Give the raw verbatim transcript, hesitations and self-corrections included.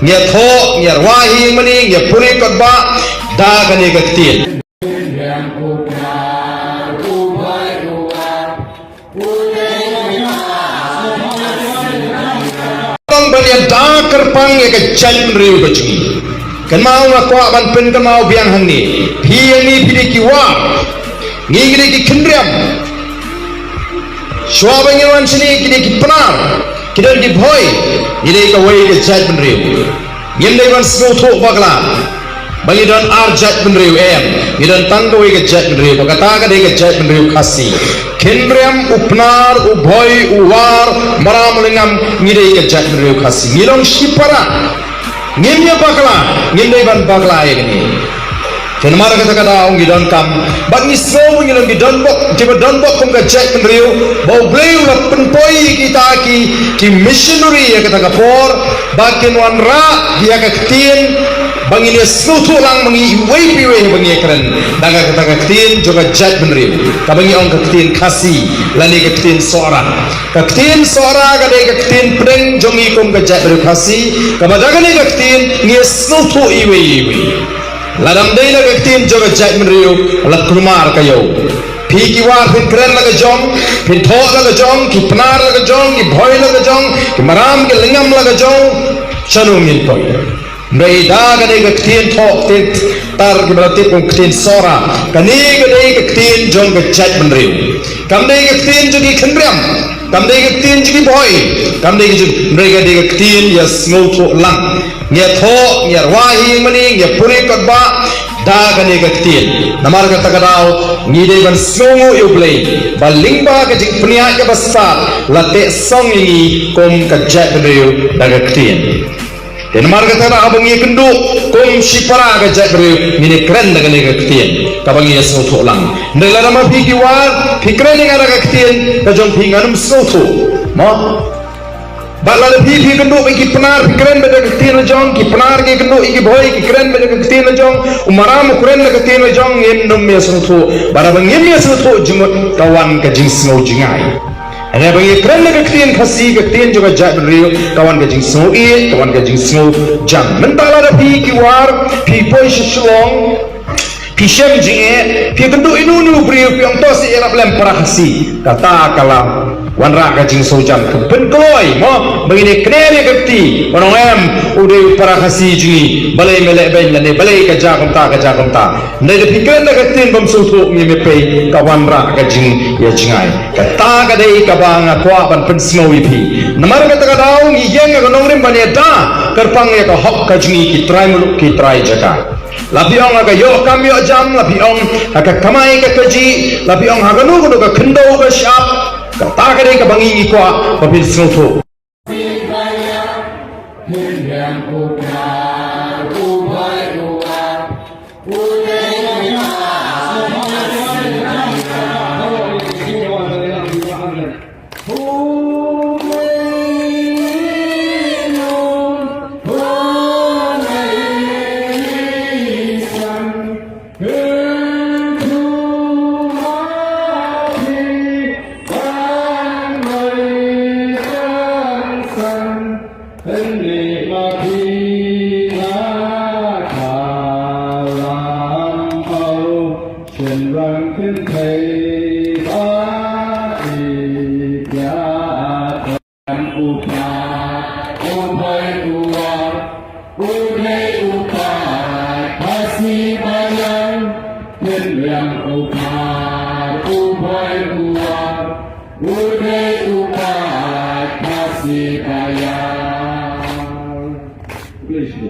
Ngi ïathoh, ngi ïarwai hi mane, ngi ïapuri paidbah da kane ka ktien. Tang ban ïada kyrpang ïa ka jaitbynriew ka jong ngi. Kynmaw, nga kwah ban pynkynmaw biang hangne. Phi ïa ngi phi dei ki War. Ngi ngi dei ki Khynriam. Shuwa ba ngi wan shane ki dei ki Pnar, ki don ki Bhoi, ngi dei kawei ka jaitbynriew. Ngim dei ban sngewthuh bakla ba ngi don ar jaitbynriew, em. Ngi don tang kawei ka jaitbynriew, ba kata ka dei ka jaitbynriew Khasi. Khynriam, u Pnar, u Bhoi, u War, Maram, u Lyngngam, ngi dei ka jaitbynriew Khasi. Ngi long shipara. Ngim ïa bakla, ngim dei ban bakla ïa kane. Te namar kata ka daw ngi donkam, bad ngi sngew ngi long ki donbok, kiba donbok kum ka jaitbynriew, ba U Blei u la pynpoi ïa kita ki, ki missionary ïa kata ka por, ba kin wanrah ïa ka ktien, ba ngin ïa sngewthuh lang ma ngi iwei pa iwei ba ngi ïa kren da kata ka ktien jong ka jaitbynriew, kaba ngi ong ka ktien Khasi lane ka ktien Sohra. Ka ktien Sohra ka dei ka ktien pdeng jong ngi kum ka jaitbynriew Khasi, kaba da kane ka ktien ngi ïa sngewthuh iwei iwei. Lada ym dei la ka ktien jong ka jaitbynriew, la kulmar ka ïew. Phi ki War phin kren la ka jong, phin thoh la ka jong, ki Pnar la ka jong, ki Bhoi la ka jong, ki Maram ki Lyngngam la ka jong, shano ngin poi? Hynrei da kane ka ktien thoh, ktien tar kiba la tip kum ktien Sohra, kane ka dei ka ktien jong ka jaitbynriew. Kam dei ka ktien jong ki Khynriam, kam dei ka ktien jong ki Bhoi, kam dei ka jong, hynrei ka dei ka ktien ïa sngewthuh lang. Ngi ïathoh, ngi ïarwai hi mane, ngi ïapuri paidbah da kane ka ktien. Namar kata ka daw ngi dei ban sngewnguh ïa U Blei ba lyngba ka jingpynïaid kaba stad la teh song ïa ngi kum ka jaitbynriew da ka ktien. Te namar kata ka daw ba ngi ïakynduh kum shipara ka jaitbynriew ngin ïakren da kane ka ktien kaba ngi ïa sngewthuh lang. Hynrei lada ma phi ki War phi kren ïa nga da ka ktien ka jong phi, ngan ym sngewthuh. Mo? Bad lada phi, phi kynduh ïa ki Pnar, phi kren beit da ka ktien la jong, ki Pnar ki kynduh ïa ki Bhoi, ki kren beit da ka ktien la jong, u Maram u kren da ka ktien la jong, ngin ym ïa sngewthuh. Bad haba ngim ïa sngewthuh jingmut, ka wan ka jingsngew jingai. Hynrei ba ngi kren da ka ktien Khasi, ka ktien jong ka jaitbynriew, ka wan ka jingsngew ïeit, ka wan ka jingsngew jam. Mynta lada phi ki War phi poi sha Shillong, phi shem jingeh, phi kynduh ïa uno uno u briew, phi ong to sa ïarap lem para Khasi. Kata ka la wanrah ka jingsngew jam, ka pynkloi, mo, ba ngin ïa kner ïa ka kti, ban ong em, u dei u para Khasi jong ngi, balei me leh beiñ lane balei ka jia kumta, ka jia kumta. Hynrei da phi kren da ka ktien bym sngewthuh, ngim ïa pei, ka wanrah ka jingïa jingai. Kata ka dei kaba nga kwah ban pynsngew ïa phi. Namar kata ka daw ngi ïeng ha ka nongrim ban ïada kyrpang ïa ka hok ka jong ngi ki trai muluk ki trai jaka. La phi ong ha ka ïoh kam ïoh jam, la phi ong ha ka kamai ka kajih, la phi ong ha kano kano ka khyndew ka shyiap. Kata ka dei kaba ngi ngi kwah ba phin sngewthuh. Em, u Pnar, u Bhoi, u War, u dei u paid Khasi Paian. Khynriam, u Pnar, u Bhoi, u War, u dei u paid Khasi Paian. Please go.